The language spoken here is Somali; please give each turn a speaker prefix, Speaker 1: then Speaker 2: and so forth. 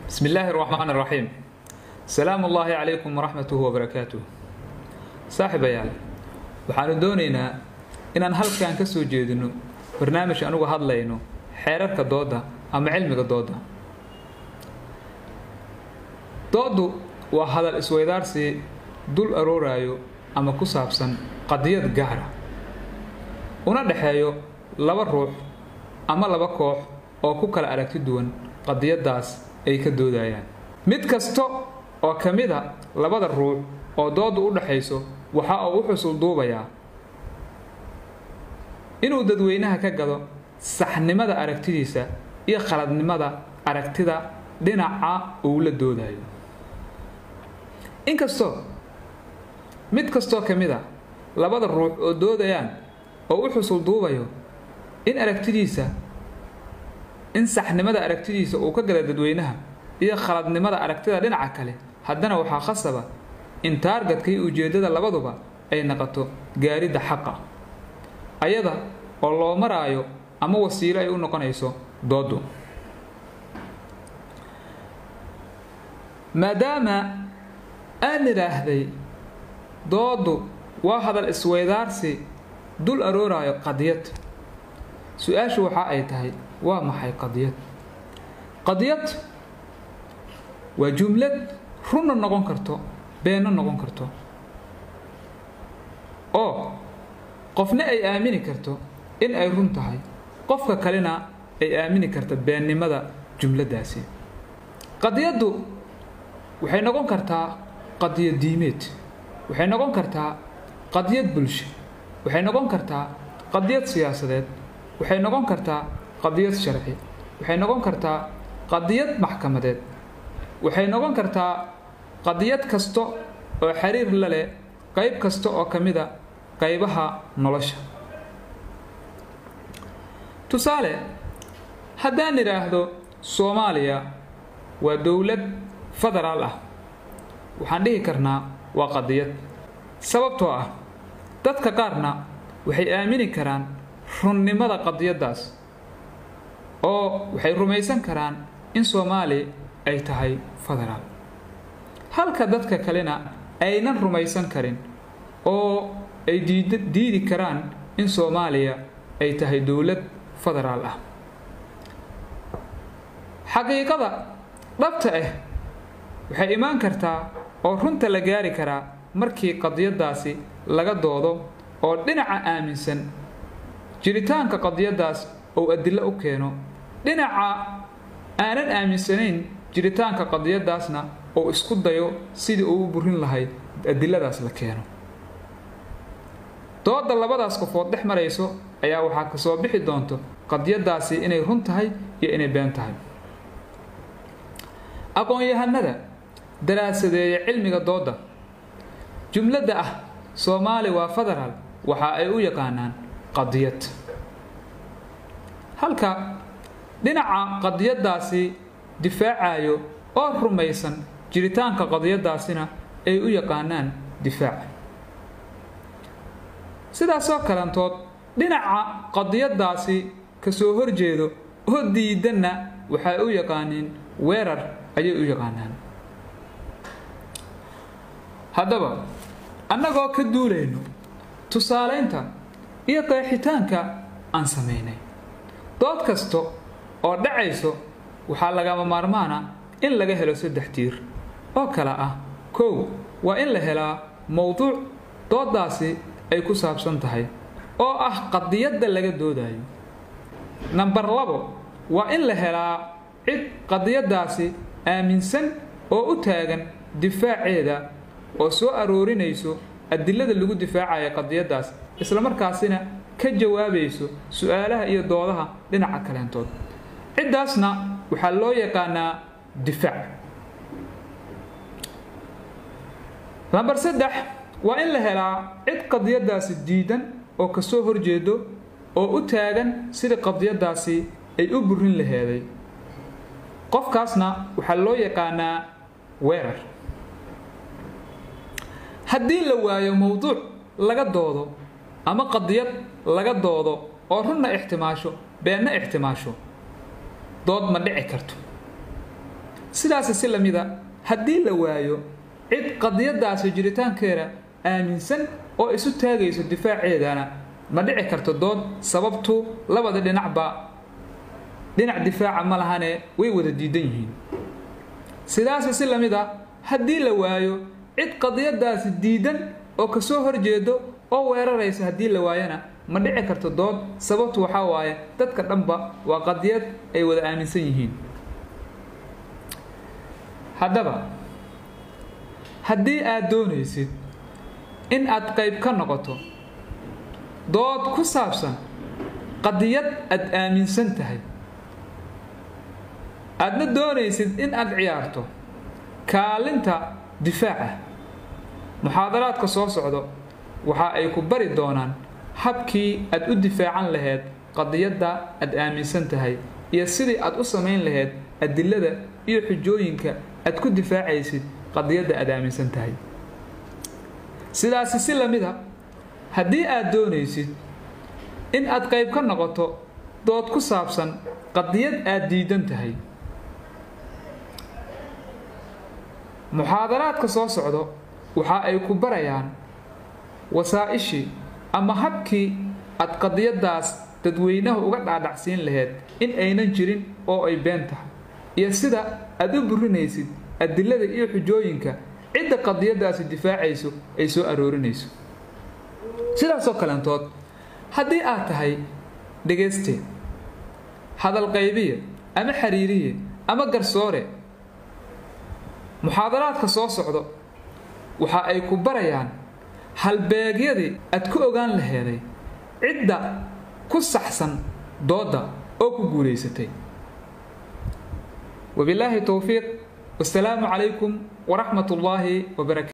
Speaker 1: بسم الله الرحمن الرحيم. سلام الله عليكم ورحمته وبركاته. Saaxiibayaal, waxaanu doonaynaa inaan halkan ka soo jeedino barnaamij aan uga hadlayno xeerarka dooda ama cilmiga dooda. Doodu waa hadal isweydaarsi dul arooraayo ama ku saabsan qadiyad gaara, una dhexeeyo laba ruux ama laba koox oo ku kala aragti duwan qadiyaddaas ay ka doodayaan. Mid kasta oo ka mid a labada ruux oo doodu u dhaxayso waxa uu u xusul duubayaa inuu dadweynaha ka gado saxnimada aragtidiisa iyo khaladnimada aragtida dhinaca uu la doodayo. Inkastoo mid kastoo ka mid a labada ruux oo doodayaan oo u xusul duubayo in aragtidiisa, in saxnimada aragtidiisa uu ka gala dadweynaha iyo khaladnimada aragtida dhinaca kale, haddana waxaa khasaba in taargetka iyo ujeeddada labaduba ay noqoto gaaridda xaqa, ayada oo loo maraayo ama wasiilo ay u noqonayso doodu. Maadaama aan idhaahday doodu waa hadal isweydaarsi dul arooraayo qadiyad, su-aashu waxa ay tahay: waa maxay qadiyad? Qadiyad waa jumlad runna noqon karto, beenna noqon karto, oo qofna ay aamini karto in ay run tahay, qofka kalena ay aamini karto beennimada jumladdaasi. Qadiyaddu waxay noqon kartaa qadiyad diimeed, waxay noqon kartaa qadiyad bulsho, waxay noqon kartaa qadiyad siyaasadeed, waxay noqon kartaa qadiyad sharci, waxay noqon kartaa qadiyad maxkamadeed, waxay noqon kartaa qadiyad kasta oo xiriir la leh qayb kasta oo ka mid a qaybaha nolosha. Tusaale, haddaan idhaahdo Soomaaliya waa dowlad federaal ah, waxaan dhihi karnaa waa qadiyad, sababtoo ah dadka qaarna waxay aamini karaan runnimada qadiyaddaas oo waxay rumaysan karaan in Soomaali ay tahay federaal, halka dadka kalena aynan rumaysan karin oo ay diidi karaan in Soomaaliya ay tahay dowlad federaal ah. Xaqiiqada dhabta ah waxay imaan kartaa oo runta la gaari karaa markii qadiyaddaasi laga doodo oo dhinaca aaminsan jiritaanka qadiyaddaas uu adilo u keeno, dhinaca aanan aaminsanayn jiritaanka qadiyaddaasna oo isku dayo sidii uu u burin lahayd adiladaas la keeno. Dooda labadaas qofood dhex marayso ayaa waxaa ka soo bixi doonto qadiyaddaasi inay run tahay iyo inay been tahay. Aqoon-yahanada daraasadeeya cilmiga dooda jumladda ah Soomaali waa federaal waxa ay u yaqaanaan qadiyad, halka dhinaca qadiyaddaasi difaacayo oo rumaysan jiritaanka qadiyaddaasina ay u yaqaanaan difaac. Sidaasoo kalantood dhinaca qadiyaddaasi ka soo horjeedo oo diidanna waxay u yaqaaniin weerar ayay u yaqaanaan. Haddaba annagoo ka duulayno tusaalaynta iyo qeexitaanka aan samaynay, dood kasta oo dhacayso waxaa lagama maarmaana in laga helo saddex tiir oo kale ah: kow, waa in la helaa mowduuc dooddaasi ay ku saabsan tahay oo ah qadiyadda laga doodayo. Nambar 2, waa in la helaa cid qadiyaddaasi aaminsan oo u taagan difaaceeda oo soo aroorinayso adilada lagu difaacayo qadiyaddaas, isla markaasina ka jawaabayso su-aalaha iyo doodaha dhinaca kaleentood. Ciddaasna waxaa loo yaqaanaa difaac. Lambar 3, waa in la helaa cid qadiyaddaasi diidan oo ka soo horjeedo oo u taagan sidii qadiyaddaasi ay u burin laheeday. Qofkaasna waxaa loo yaqaanaa weerar. Haddii la waayo mowduuc laga doodo ama qadiyad laga doodo oo runna ixtimaasho beenna ixtimaasho, dood ma dhici karto. Sidaasi si lamida, haddii la waayo cid qadiyadaasi jiritaankeeda aaminsan oo isu taagayso difaaceedana, ma dhici karto dood, sababtu labada dhinacba dhinac difaaca ma lahane, way wada diidan yihiin. Sidaasi si lamid a, haddii la waayo cid qadiyadaasi diidan oo kasoo horjeedo oo weeraraysa, haddii la waayona ma dhici karto dood, sababtu waxaa waaye dadka dhanba waa qadiyad ay wada aaminsan yihiin. Haddaba haddii aad doonaysid in aad qayb ka noqoto dood ku saabsan qadiyad aad aaminsan tahay, aadna doonaysid in aad ciyaarto kaalinta difaaca, muxaadaraadka soo socdo waxa ay ku bari doonaan habkii aad u difaacan lahayd qadiyadda aad aaminsan tahay iyo sidii aad u samayn lahayd adilada iyo xujooyinka aad ku difaacaysid qadiyadda aad aaminsan tahay. Sidaasi si lamida, haddii aad doonaysid in aad qayb ka noqoto dood ku saabsan qadiyad aad diidan tahay, muxaadaraadka soo socdo waxa ay ku barayaan wasaa'ishii ama habkii aad qadiyaddaas dadweynaha uga dhaadhacsiin lahayd in aynan jirin oo ay been tahay, iyo sida aad u burinaysid adilada iyo xujooyinka cidda qadiyaddaasi difaacayso ay soo aroorinayso. Sidaasoo kalentood, haddii aad tahay dhegayste, hadal qaybiye ama xiriiriye ama garsoore, muxaadaraadka soo socdo waxa ay ku barayaan halbeegyadii aad ku ogaan laheeday cidda ku saxsan doodda oo ku guulaysatay. Wabilaahi towfiiq, wasalaamu calaykum waraxmat ullaahi wabarakatu.